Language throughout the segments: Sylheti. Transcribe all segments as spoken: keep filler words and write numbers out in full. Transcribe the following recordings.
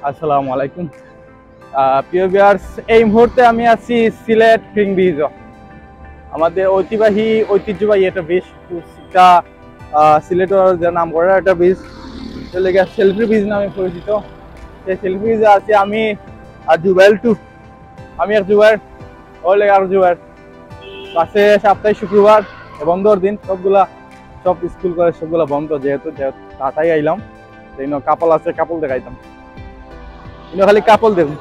আসসালামু আলাইকুম। আহ, প্রিয় ভিউয়ার্স, এই মুহূর্তে আমি আছি সিলেট ফিশিং বিচ। আমাদের ঐতিহ্যবাহী, ঐতিহ্যবাহী একটা বিচ, খুব একটা, আহ, সিলেটের যে নাম করা একটা বিচ, সেটা লেগে সেলফি বিচ নামে পরিচিত। সেই সেলফি বিচে আছি আমি আর জুবাইর টু। আমি এক জুবাইর, ওর লেগে আর জুবাইর। আছে সাপ্তাহিক শুক্রবার, বন্ধর দিন, সবগুলা, সব স্কুল কলেজ সবগুলা বন্ধ, যেহেতু, যেহেতু তাতাই আইলাম, এই কাপল আছে, কাপল দেখাইতাম। কিন্তু খালি কাপল দেখুন,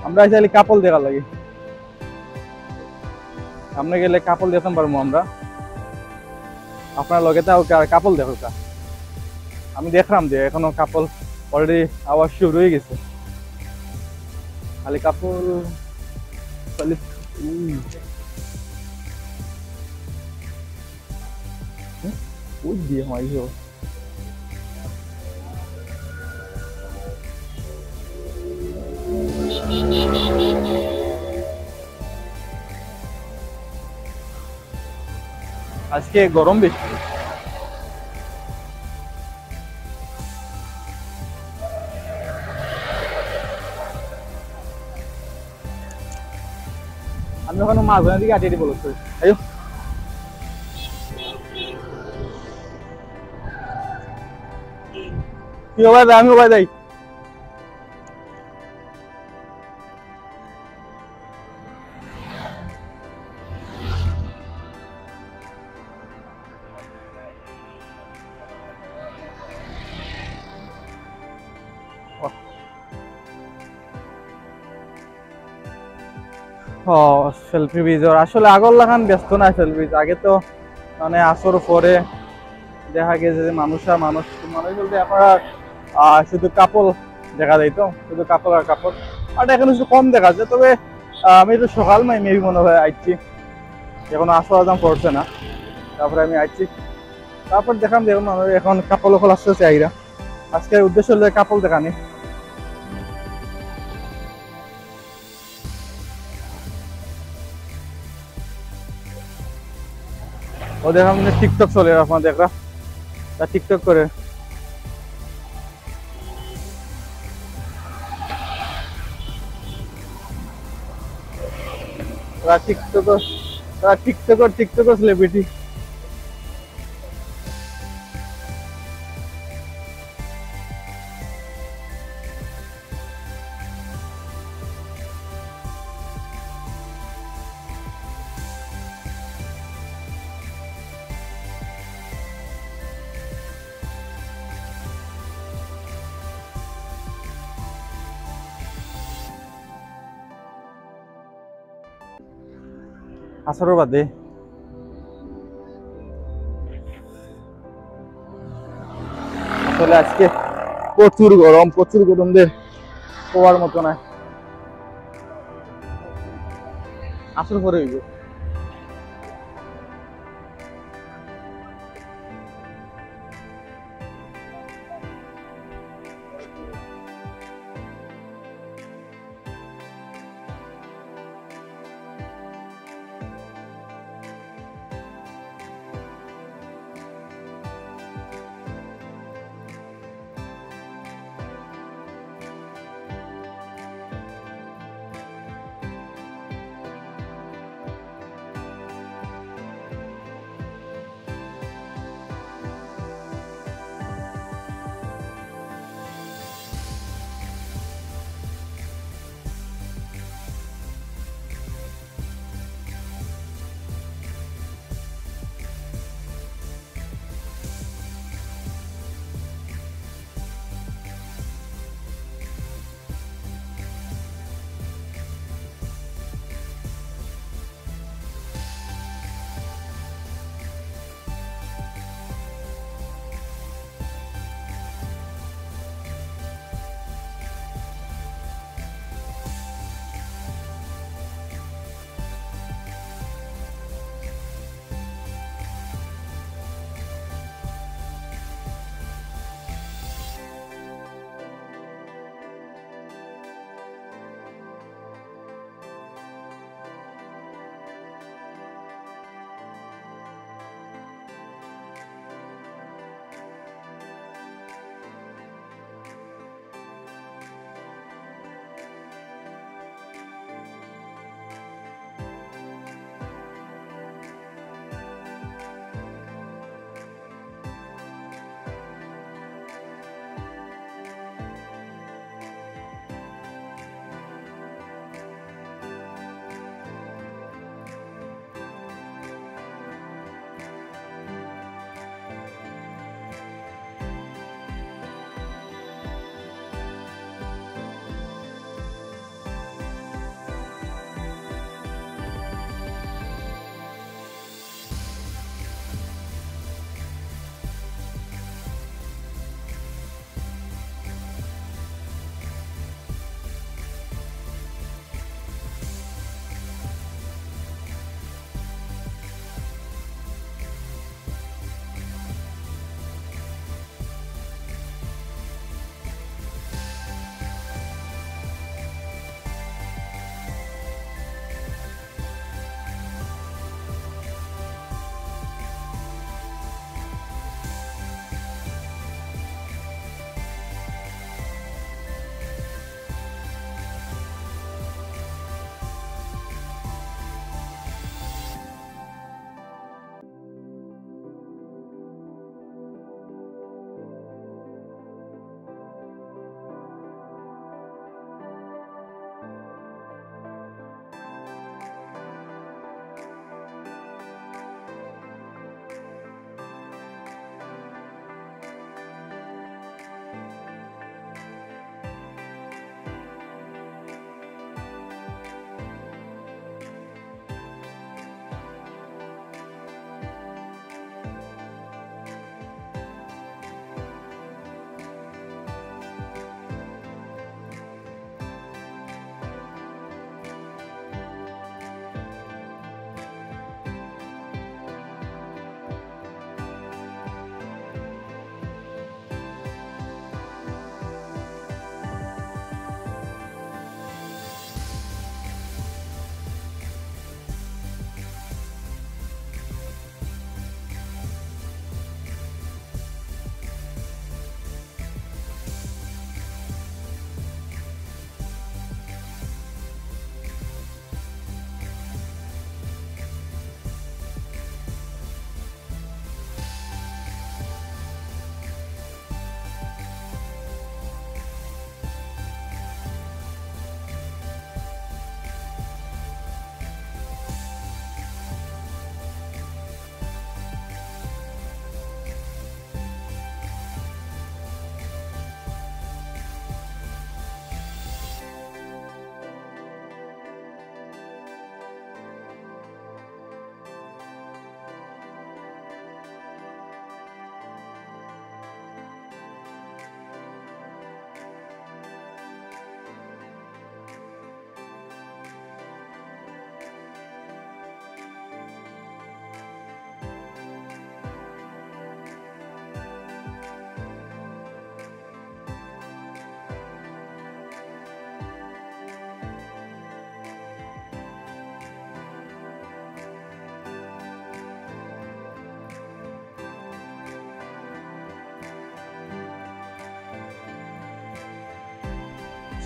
আমরা আইছি খালি কাপল দেখার লাগি। সামনে গেলে কাপল দেখতাম পারবো আমরা। আপনার লগে তো কাপল দেখো কা? আমি দেখলাম যে এখনো কাপল অলরেডি আবার শুরু হয়ে গেছে। খালি কাপল, খালি, উম। হুম? ওই দিয়ে হয় ইয়ে। আজকে গরম বেশি। আমি ওখানে মাঝখানের দিকে আটি আটি বলছি। আইও। তুই ওবায় যা, আমি ওবায় যাই। ও, সেলফি বিচ ওর আসলে আগর লাখান ব্যস্ত নাই সেলফি বিচ। আগে তো মানে আসর পরে দেখা গেছে যে মানুষ আর মানুষ, মানুষ বলতে এখন আর, আহ, শুধু কাপল দেখা যায় তো, শুধু কাপল আর কাপল। আর এখন একটু কম দেখা যায়, তবে, আহ, আমি একটু সকাল মেবি মনে হয় আইছি, এখন আসর আজান পড়ছে না, তারপরে আমি আইছি, তারপর দেখলাম যে এখন মানুষ, এখন কাপল অকল আস্তে আস্তে আইরা। আজকের উদ্দেশ্য হলো কাপল দেখানি। ও দেখো, আমাদের TikTok চলে, আপনারা দেখরা, তা TikTok করে। তারা TikTok, তারা TikTok, TikTok সেলিব্রিটি। আসর বাদে আসলে আজকে প্রচুর গরম, প্রচুর গরম দের, হওয়ার মতো না। আসর পরে হইব।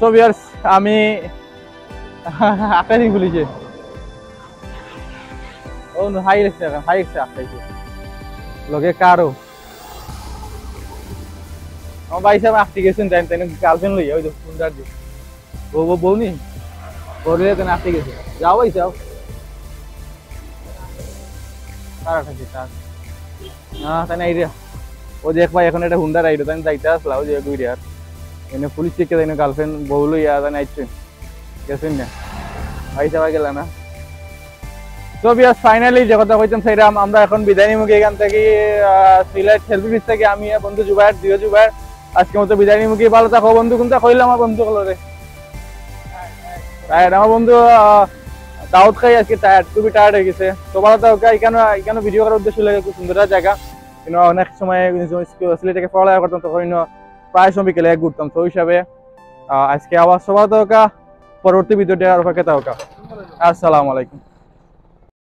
So viewers, আমি আটকাই দিন খুলিছে। ও নো, হাই লেখছে এখন, হাই লেখছে আটকাইছে। লগে কারো। আমার ভাই সাহেব আটকে গেছেন, তাই তাই গার্লফ্রেন্ড লইয়া, ওই যে সুন্দর দি। বউ, বউ, বউ নি? বউ লইয়া তাই আটকে গেছে। যাও ভাই সাহেব। তার আটকে তার। না, তাই নাই রে। ও দেখ ভাই, এখন একটা হুন্ডা রাইড, তাই যাইতে আসলা, ওই যে ঘুরে আর। এনে পুলিশ চেকে তাই গার্লফ্রেন্ড বউ লইয়া তাই আইছেন। গেছেন না? ভাই সাহেব গেল না। তো বিয়াস, ফাইনালি যে কথা কইতাম সেটা আম-, আমরা এখন বিদায় নিমু কি এখান থেকে, আহ, সিলেট সেলফি বিচ থেকে আমি আর বন্ধু জুবায়ের, দুইও জুবায়ের, আজকের মতো বিদায় নিমু কি। ভালো থাকো বন্ধু, কোনটা কইলাম আমার বন্ধু হলো রে। টায়ার্ড আমার বন্ধু, আহ, দাউদ খাই আজকে টায়ার্ড, খুবই টায়ার্ড হয়ে গেছে। তো ভালো থাকো, এখানে, এখানে ভিডিও করার উদ্দেশ্য লাগে খুব সুন্দর একটা জায়গা। কিন্তু অনেক সময় সিলেট থেকে পড়ালেখা করতাম, তখন প্রায় সময় বিকেলে ঘুরতাম। তো ওই হিসাবে, আহ, আজকে আবার সবার থাকো, পরবর্তী ভিডিও দেওয়ার অপেক্ষা থাকো। আসসালামু আলাইকুম।